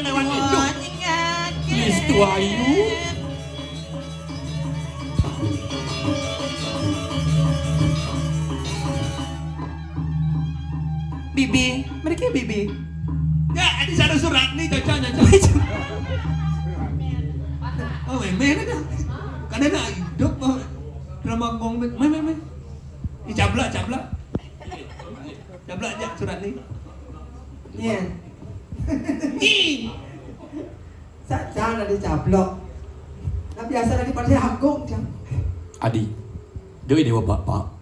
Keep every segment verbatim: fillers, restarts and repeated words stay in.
Lewat itu. Listu Ayu. Bibi, mereka bibi. Ya, ada satu surat nih, cocok, cocok. Oh, meme ada. Kadang nak hidup, oh, drama kong, meme, meme. Ini cablak, cablak. Cablak aja surat nih. Iya. Ih. Saja ada dicablok. Nah, biasa ada di Pasar Agung, Cang. Adi, dewe dewa bapak.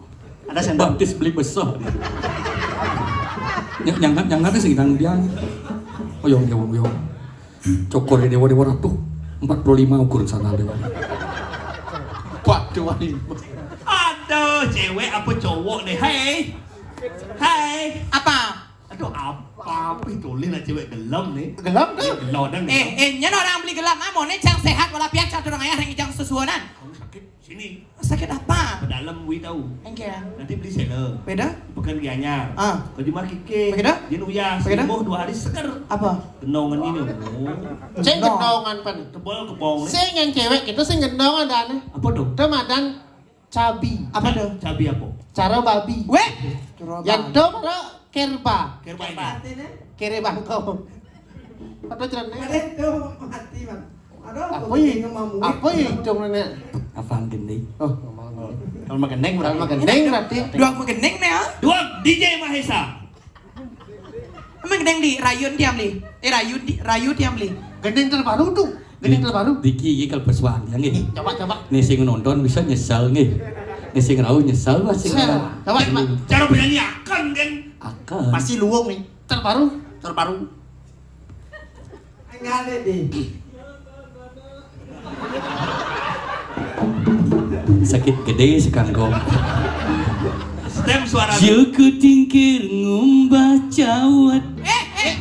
Ada sendal. Baptis beli besar. Ny- nyangat nyangat sih nang dia. Oyong dewa oyong. Cokor dewa dewa ratu. Empat puluh lima ukur sana dewa. Waduh, waduh. Aduh, cewek apa cowok nih? Hai. Hai. Apa? Aduh, apa? Apa itu? Lina cewek gelem nih. Gelem tuh. Gelodang. Eh, eh, nyen orang beli gelem, ah, mau nih cang sehat, wala pian cang turun ayah yang jang sesuanan. Kamu sakit? Sini. Sakit apa? Pedalem wi tahu. Engke. Nanti beli sela. Beda? Bukan gianyar. Ah. Kau cuma kike. Beda? Jin uyah. Beda? Sembuh dua hari seger. Apa? Gendongan ini. Oh. Sing gendongan pan. Tebal kebong nih. Sing yang cewek itu sing gendongan dan. Apa tuh? Temadan cabi. Apa tuh? Cabi apa? Cara babi. Weh. Yang do mana kerba. Kerba ini. Artinya? Kere bangkong. Apa cerita? Ada itu mati, Bang. Aduh, apa ini? Apa hidung nenek? Apa gending? Oh, ngomong. Kalau magendeng berarti. Kalau magendeng berarti. Dua aku gending nih, ah. Dua D J Mahesa. Emang gending di Rayun tiang beli. Eh, Rayu di Rayu tiang beli. Gending terbaru tuh. Gending terbaru. Diki iki kalau pesuan ya nggih. Coba coba. Nih sing nonton bisa nyesal nggih. Nih sing rauh nyesal pasti. Coba coba. Cara penyanyi akan kan. Akan. Pasti luwung nih. Terbaru, terbaru. Enggak ada deh. Sakit gede sekangkong. Stem suara. Joko tingkir ngumbah cawet. Eh, eh.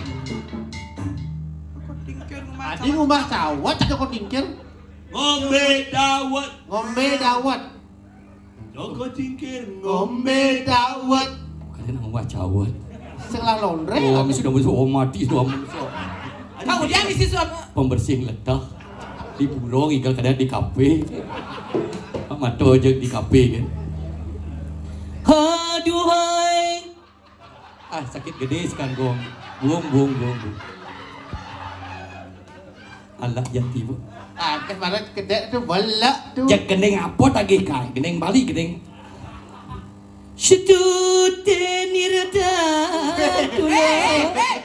Joko tingkir ngumbah cawet. Adi ngumbah cawet, Joko tingkir. Ngombe dawet. Ngombe dawet. Joko cingkir ngombe dawet. Kalian ngumbah cawet. Sing lah londre. Oh, kami sudah musuh, oh, mati sudah musuh. Kau dia misi suami. Pembersih ledah. Di burung igal kadang di kafe. Mata aja di kafe kan. Aduhai. Ah, sakit gede sekangkong. Buang, buang, buang, buang. Alah, jati, Bu. Ah, kemarin kedek tu belak tu. Jak gending apa tadi kai? Gending Bali, gending. Sedute nirda. Weh, weh.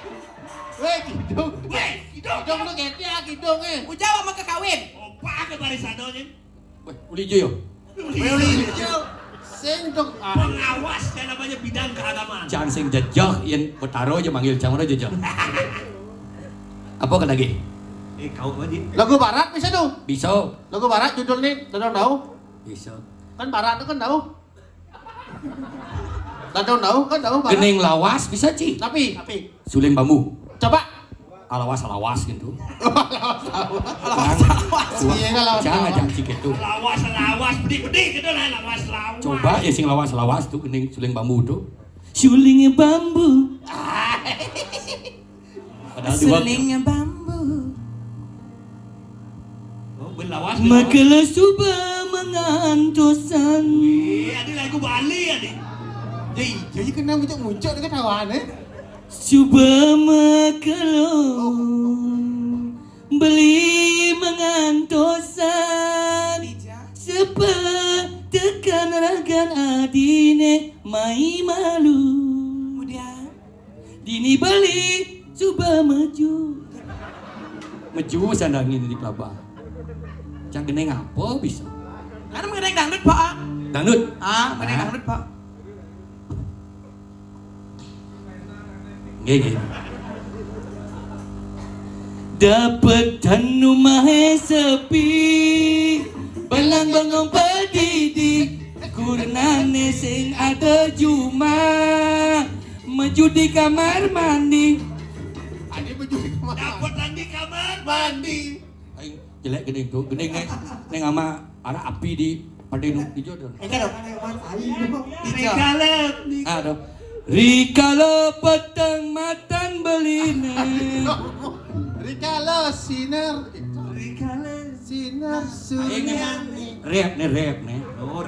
Weh, hidung. Weh, hidung. Hidung lu gede ah, hidung eh. Ujau sama kekawin. Opa ke barisan ni. Weh, uli jo yo. Uli jo. Sing dong. Ah. Pengawas yang namanya bidang keagamaan. Jangan sing jejeh, yen betaro aja manggil jangan aja jejeh. Apa kan lagi? Eh, kau aja. Lagu barat bisa tuh. Bisa. Lagu barat judulnya Dadong Dau. Bisa. Kan barat tuh kan dau. Dadong Dau kan dau barat. Gending lawas bisa, Ci. Tapi, tapi. Suling bambu. Coba. Alawas, alawas gitu. Alawas, alawas. Iya, kan lawas, jangan, lawas. Jangan, Ci, gitu. Lawas, lawas, bedik, bedik gitu lah, lawas, lawas. Coba ya sing lawas, lawas tuh gending suling bambu tuh. Suling bambu. Padahal juga. Suling bambu. Oh, berlawas. Makala suba mengantusan. Wih, ada lagu Bali ada. Jadi, jadi kena muncul-muncul dengan kawan eh. Suba makala beli mengantusan. Sepa tekan ragan adine mai malu. Kemudian Dini beli, coba maju. Maju sandangin di kelapa. Cak geneng apa bisa? Kan mengenai dangdut, Pak. Dangdut? Ah, mengenai dangdut, Pak. Nggih, nggih. Dapat dan rumahnya sepi. Belang bengong pedidi. Kurnane sing ada jumah. Meju di kamar mandi. Adi meju di kamar. Dapetan di kamar mandi. Aing jelek gede tuh, gede neng, neng ama anak api di pada nu hijau tuh. Enggak dong. Hijau. Aduh. Rikala peteng matan beline. Rikala sinar. Rikala sinar. Ayo, rap nih, rap nih.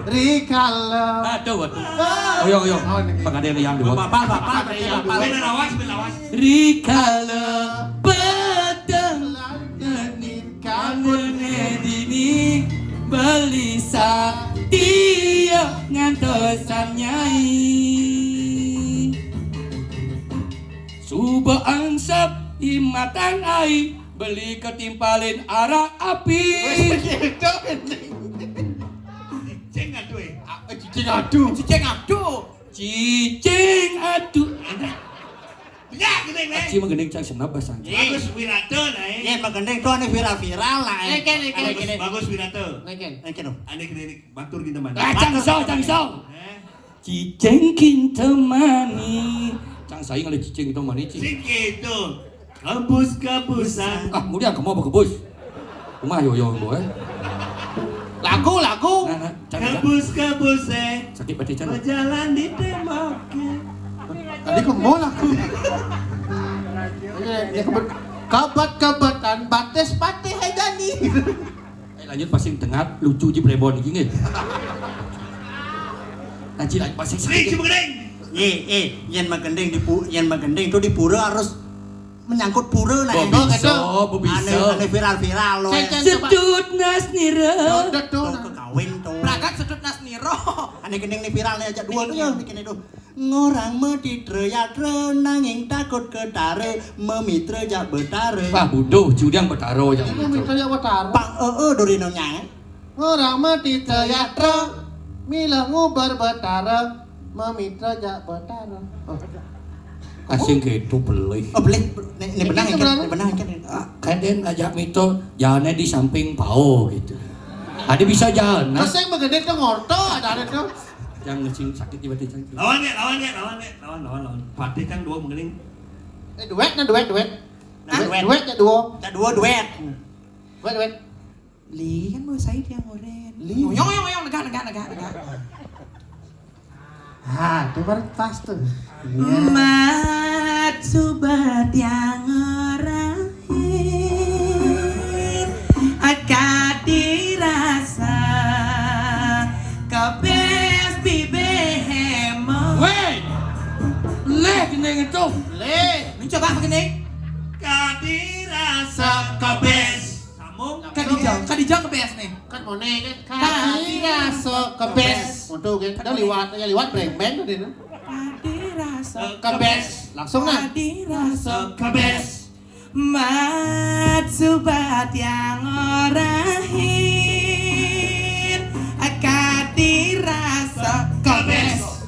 Rikala. Aduh, aduh. Ayo, ayo. Pangadian yang dua. Bapak, bapak, bapak. Rikala peteng. Kangen dini beli satia ngantosan nyai. Suba angsap imatan ai beli ketimpalin arah api. Wis gitu, anjing. Cicing aduh, eh. Ah, eh, cicing aduh. Cicing aduh. Cicing aduh. Banyak gini, men. Aci mah geuning cang senep bahasa Inggris. Bagus Wirata, nah, eh. Yén mah geuning tuh anu viral-viral lah, eh. Bagus, bagus Wirata. Nah, Ken. Aneh gini, batur gitu, man. Ah, cang so, cang so. Eh? Cicing kintemani. Cang saing ada cicing kintemani, cing. Sing gitu. Kebus-kebusan. Ah, kemudian kamu apa kebus? Kumaha yo yo boy? Lagu, lagu. Nah, nah, cari, cari. Kebus-kebus, eh. Sakit batin, can. Berjalan di tembok. Tadi kamu lagu. Iya, ya, kebet-, kebet-kebetan batis patih aja nih. Eh, lanjut, pasing tengah lucu ji plebon gini. Nanti lagi pasing. Sering, cuma gering. Eh, eh, yén mah gending di pu-, yén mah gending tuh di pura harus menyangkut pura, nah. Bisa, bisa. Anu, anu viral-viral lo. Cek, cek, coba. Sedut nas nira. Tuh, tuh, tuh, tuh, nah. Kekawin tuh. Pragat sedut nas nira. Anu gending nih viral nih aja dua tuh ya, bikin itu. Ngorang meditra yatra nanging takut ketara, memitra jak betara. Wah, buduh, judang betara jak. Ini memitra jak betara. Pang ee duri nonyangan. Ngorang meditra yatra, mila ngubar betara, memitra jak betara. Oh. Asing gitu, pelih. Oh, pelih. Ini, ini benang, ini benang. Ah, kadén ajak mito, jalannya di samping pao gitu. Ada bisa jalan, nah. Terus saya begede tuh ngorto, ada, ada tuh. Yang ngesing sakit tiba-tiba. Lawan ya, lawan ya, lawan ya, lawan, lawan, lawan. Patih kan dua mengering. Eh, duet, nah, duet, duet. Nah, duet. Duet ya, duo. Ya, duo, duet. Duet, duet. Li, kan mau saya yang ngoren. Li. Ngoyong, ngoyong, ngoyong, negak, negak, negak, negak. Ha, tuh baru pas tuh. Iya. Mat subat yang ngorahit, akadi rasa kebes bibehemo. Weh, leh gending itu. Leh. Ini coba begini. Kadi rasa kebes. Sambung. Kadijang, kadijang kebes nih. Kan moné kan. Kadi rasa kebes. Untuk kan. Udah liwat, ya liwat breng-breng tadi tuh. Kadi rasa kebes. Langsung nah. Kadi rasa kebes. Mat subat yang ngorahit, kadi rasa kebes.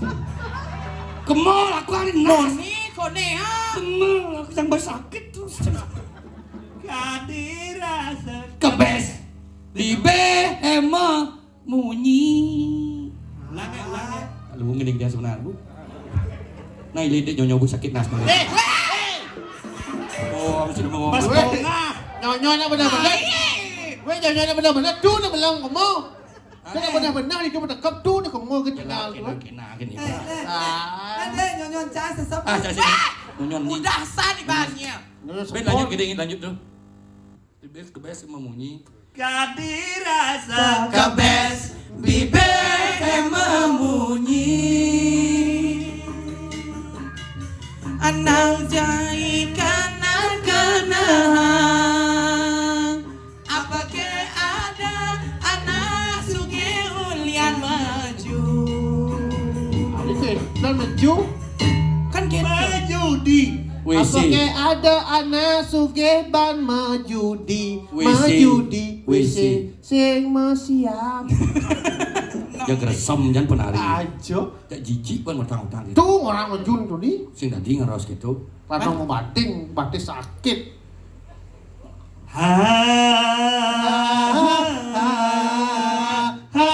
Kemol aku hari nas. Moni, kone, ah. Kemol aku yang bersakit terus. Kadi rasa kebes. Bibe emang munyi. Ulang ya, ulang ya. Lu ngene dia sebenarnya, Bu. Nah, ini dia nyonyo, Bu, sakit nas. Eh, weh! Oh, sudah mau. Mas Bongah. Nyonyona bener-bener. Weh, nyonyona bener-bener. Tuh, udah bilang ngomong. Udah bener-bener, itu udah kep tuh, udah ngomong ke tinggal. Kena, kena, kena. Ah. Ada nyonyon cas sesep. Ah, cas sesep. Nyonyon nih. Udah sah nih, Bang, ya. Ben, lanjut, gede, lanjut tuh. Kebes, kebes memunyi. Kadi rasa kebes, bibe memunyi. Anang jai kana kana. Apa ke ada anak suge ulian maju? Ada ke, dan maju. Kan gitu. Maju di. Apa ke ada anak suge ban maju di. Maju di. Sing masiam. Yang resem, jangan penari. Aja. Cak jijik kan utang-utang gitu. Tuh orang ngejun tuh di. Sing tadi ngeros gitu. Padahal mau bating, batis sakit. Ha, ha, ha, ha, ha.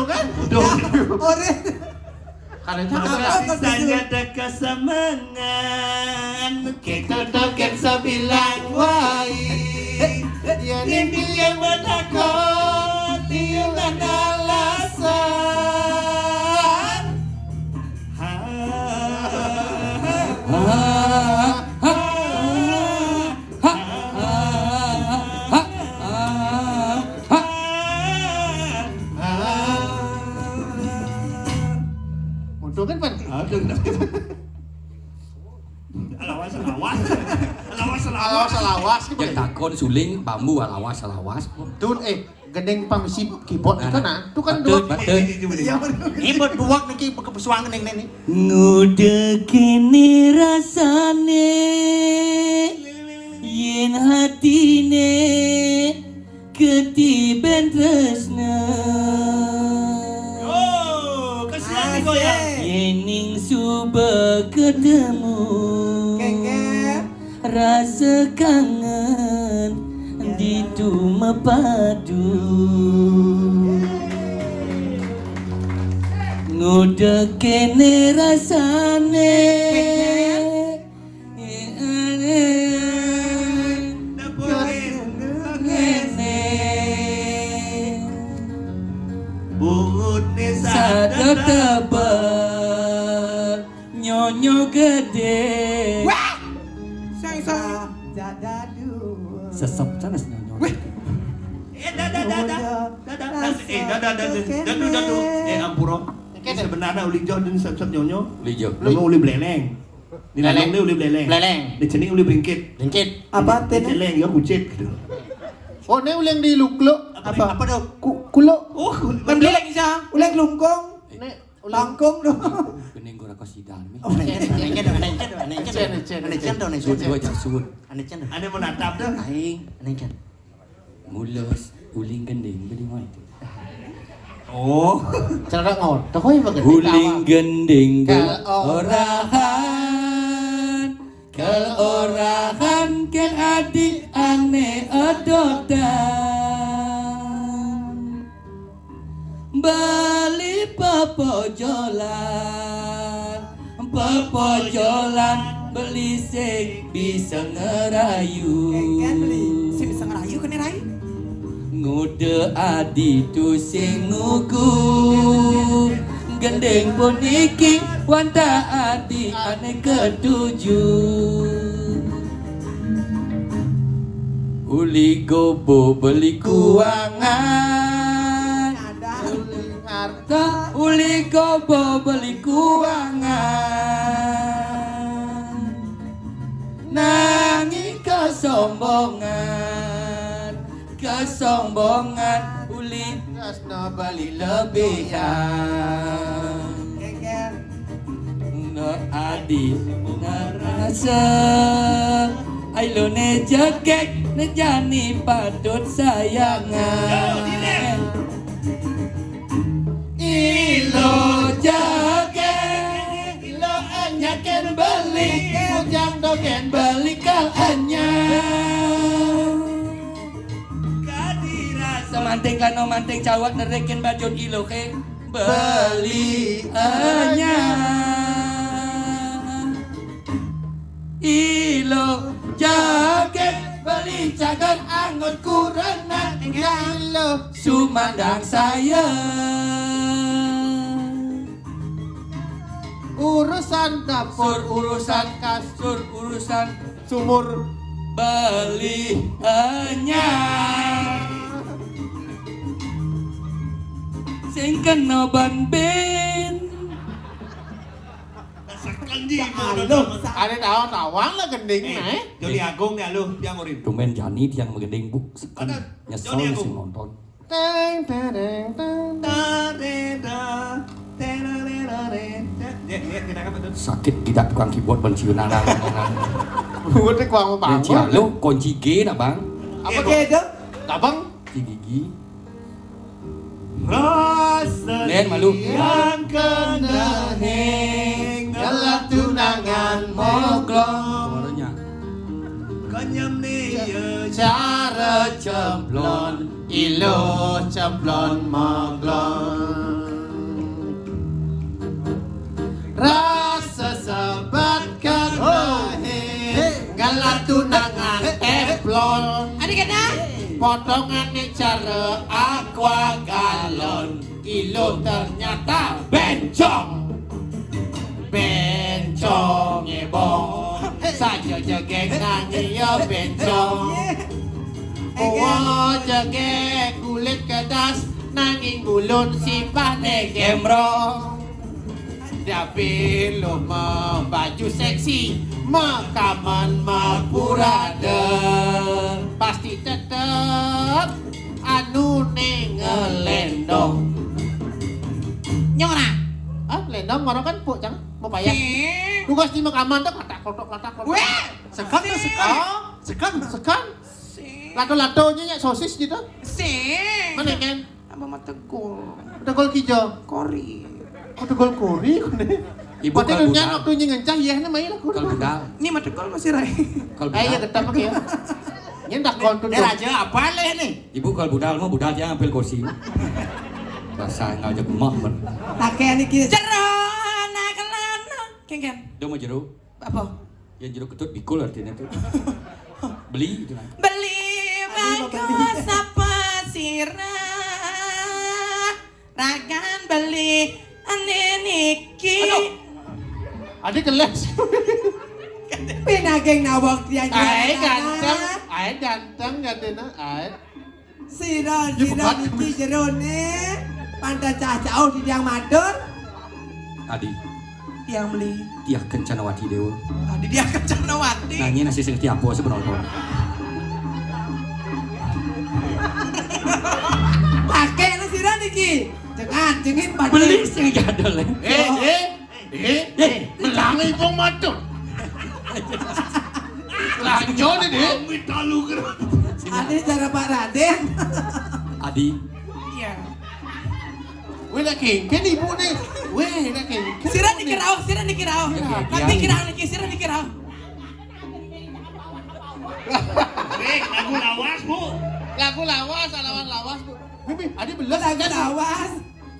Kan? Ora. Karena cakep. Apa kok sisanya disuruh? Ada kesemengan, kita token sebilang wai. Dia ini yang bertakon, dia ada alasan. Ha, ha, ha, ha. Untung kan pan. Aduh, alawas, alawas. Alawas, alawas. Alawas, alawas. Yang takon suling bambu alawas, alawas. Tun, eh, gending pangisi keyboard itu nah. Tuh kan dua. Betul, betul. Iya, bener. Ini buat duak niki kepesuangan yang ini. Nguda kene rasane yen hatine ketiben tresna. Oh, kesian nih goyang. Yening suba ketemu. Keke. Rasa kangen ditu mepadu. Nguda kene rasane. Ngene. Bungutne sada tebel. Nyonyo gede. Wah! Sing, sing. Dadadu. Sesep sana si nyonyo. Wih. Eh, dada, dada. Dada, dada. Eh, dada, dada. Dadu, dadu. Eh, ampura. Sebenarnya uli jo dan sep-sep nyonyo. Uli jo. Nama uli beleleng. Di beleleng. Lalung ni uli beleleng. Beleleng. Di sini uli bringkit. Bringkit. Apa artinya? Beleleng, ya kucit gitu. Oh, ini uli yang di luklo. Apa? Apa tuh? Ku-, kulo. Oh, kulo. Bukan beleleng, Isa. Uli yang lungkong. Ini Langkung dong. Bening gora kosidan mi. Oh, nengken, nengken, nengken, nengken. Cen, cen, cen. Nengken dong, nengken. Suwun, suwun, suwun. Nengken dong. Ada menatap dong. Aing. Nengken. Mulus, uling gending, beli mau itu. Oh. Cara ngor, tak kau yang pakai. Uling gending, kal orahan, kal orahan, ken adi ane ododan. Beli pepojolan, pepojolan beli sing bisa ngerayu. Kan beli sing bisa ngerayu kene rai. Nguda adi tu sing ngugu. Gending puniki wanta adi ane ketuju. Uli gobo beli kuangan. Uli harta, uli gobo beli kuangan. Nanging kesombongan, kesombongan uli tresno beli lebihan. Geger. No adi ngerasa ailone jegeg nejani patut sayangan. Ilo jegeg, ilo anyaken beli, kujang doken beli kal anyar. Semanting lano manting cawak nerekin bajut ilo ke. Beli anyar. Ilo jaget beli cagar angot kurenan ilo sumandang saya. Urusan dapur, urusan kasur, urusan sumur beli anyar. Sing kena ban ben. Sekenji. Ada tawa-tawang lah gending. Eh, naik. Joni Agung ya lu, tiang urin. Tumben jani tiang megending, Bu. Sekan. Ada. Nyesel Joni Agung. Sing nonton. Teng, tereng, teng. Tareda, tererere. Sakit tidak tukang keyboard benciunan. Buat kuang bangun. Lo kunci G nak, Bang. Apa G itu? Abang? Di gigi. Rasa Nen, malu. Yang kena heng, ngelah tunangan moglong. Suaranya. Kenyam ni ya cara cemplon, ilo cemplon moglong. Potongané cara aqua galon, kilo ternyata bencong. Bencongé bong, saja jegég nanging ya bencong. Wah, jegég kulit kedas, nanging bulun sipané gembrong. Dapin luma baju seksi, makaman mapurada. Pasti tetep anu né ngelendong. Nyora. Ah, lendong ngoro kan puk cang, mau payah. Sih. Tugas di makaman tuh katak kotok katak kotok. Weh. Sekan tuh sekan. Sekan. Sekan. Sih. Lato-latonya ya sosis gitu. Sih. Mana kan? Abah mah tegul. Tegul kijo. Kori. Oh, tegul kori. Ibu. Berarti kalau dunia budal. Waktu nyi ngencah, iya, nama iya lah kori. Kalau budal. Ini mah tegul masih rai. Kalau budal. Ayo, tetap pakai ya. Ini dah kontu. Eh, raja apa leh nih? Ibu kalau budal mah budal jangan ambil kursi. Bahasa ngajak mah ber. Pakai ini kiri. Jero anak lanang. Kengken. Dia mau jeruk. Apa? Ya jeruk ketut bikul artinya tuh. Beli gitu kan. Beli. Aduh, bego beli. Sapa sirah? Ragan beli ane niki. Aduh. Adi keles. Pinageng nawak dia. Ae ganteng, ae ganteng katanya, ae. Sira, ya, sira bukan. Niki jerone, pantes cah jauh di tiang matur. Adi. Tiang beli. Tiah Kencanawati Dewa. Adi Tiah Kencanawati. Nanya nasi sing tiapo sih penonton. Pakai lu sira niki. Jangan, jengit pakai. Beli sing jadul, ya. Eh, eh. Eh, eh, melangi pun madu. Lanjut ini. Amit talu gerut. Adi cara Pak Raden. Adi. Iya. Weh, lagi kan ibu nih. Weh, lagi kan. Sira dikirau, sira dikirau. Iya, iya. Nanti kira lagi, sira dikirau. Eh, lagu lawas, Bu. Lagu lawas, lawan lawas, Bu. Bibi, adi belum lagu lawas.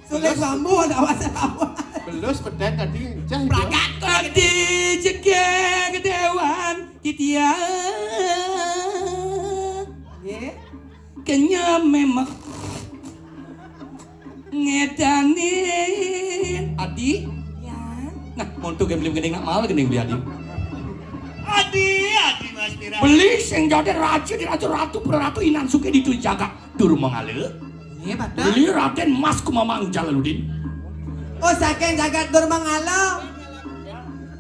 Sulit bambu ada wasa lawan. Belus pedang tadi, cah itu. Pragat kok. Adi jegeg dewan titiang. Nggih. Kenya memang ngedanin. Adi. Ya. Nah, monto gembling gending nak mal gending beli Adi. Adi, Adi Mas Mira. Beli sing jadi raja di raja ratu peratu inan suke di tu jagat. Durmangala. Nggih, Pak. Beli Raden Mas Kumamang Jalaluddin. Oh, saking jagat Durmangala.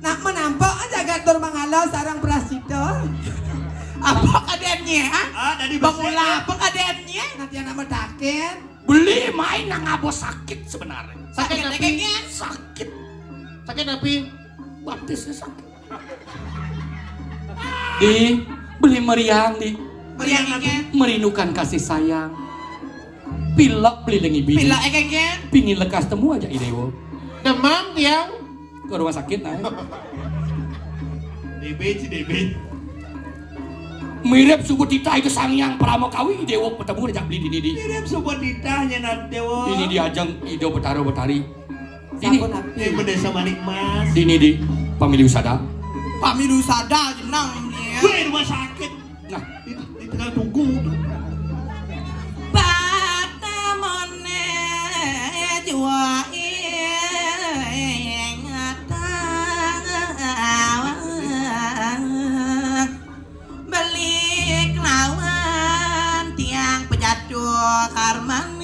Nak menampok jagat Durmangala sareng Prasida. Apa kadénnya, ah? Ah, dari Bengula, apa kadénnya? Nanti anak medakin. Beli main nang abo sakit sebenarnya. Sakit, sakit tapi, sakit. Sakit tapi batisnya sakit. Di, beli meriang, di. Meriang apa? Merindukan kasih sayang. Pilek beli lengi bini. Pilek, eh, kengken. Pingin lekas temu aja, Idewo. Demam, tiang. Ke rumah sakit, nah. D B, si D B. Mirip suku titah itu Sang Hyang Parama Kawi, Idewo ketemu aja beli dini di. Mirip suku titahnya, Nat Dewo. Dini di ajeng Ido Betara Betari. Ini. Sampun, Abi. Ini bendesa manik mas. Ini di pamili usada. Pamili usada jenang ini. Weh, rumah sakit. Nah. Di, di tengah tunggu. Patamone jua ing atang. Beli kelawan tiang pejatuh karman.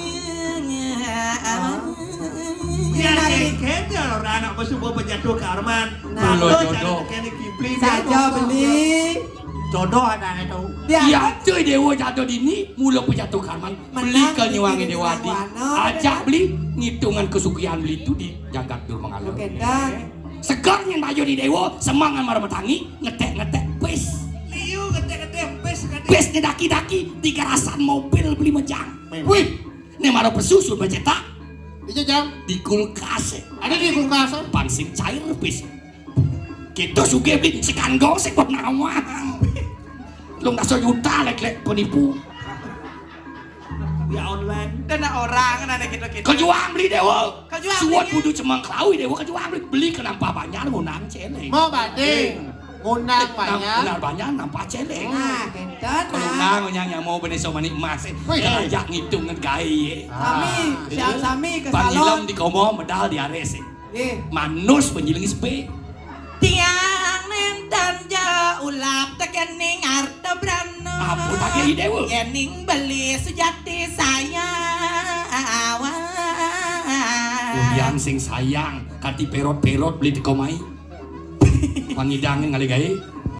Biar kengken ya, orang anak masuk bawa pejatuh karman. Nah. Kalau jodoh. Kene kibli saja beli. Jodoh anak itu. Iya, cuy, Dewa jatuh dini, mula pejatuh karman. Beli ke nyuangi Dewa di. Ajak beli ngitungan kesukian beli itu di jagat Durmangala. Oke, dah. Segar nyen baju di Dewa, semangan marah metangi, ngetek-ngetek pis. Liu ngetek-ngetek pis, ngetek. Pis nyedaki-daki, tiga rasan mobil beli mejang. Wih, ini marah pesusun becetak. Iya, Jang. Di kulkas. Ada di kulkas. Pansing cair pis. Kita sugih beli sekan gong sing buat nawang. Lu nggak sejuta lek-lek penipu. Ya online. Dana orang, nana gitu-gitu. Kejuang beli Dewa. Kejuang suwon beli. Kudu cemang kelawi Dewa kejuang beli. Beli kenapa banyak ngundang celeng. Mau bading. Ngundang banyak. Ngundang banyak nampak celeng. Nah, gitu. Kalau nah. Sayang, nyang nyamo bene so manik emas. Wih. Kerajak ngitung ngan gae. Sami, siap sami ke Pangilem salon. Di komo medal di ares. Eh, Manus penjiling sepe. Tiang nenten ja ulap tekening arta brana. Apa tak kei dewa? Yening beli sejati saya awak. Udian sing sayang, kati perot-perot beli teko mai. Pangidang ngalih gae.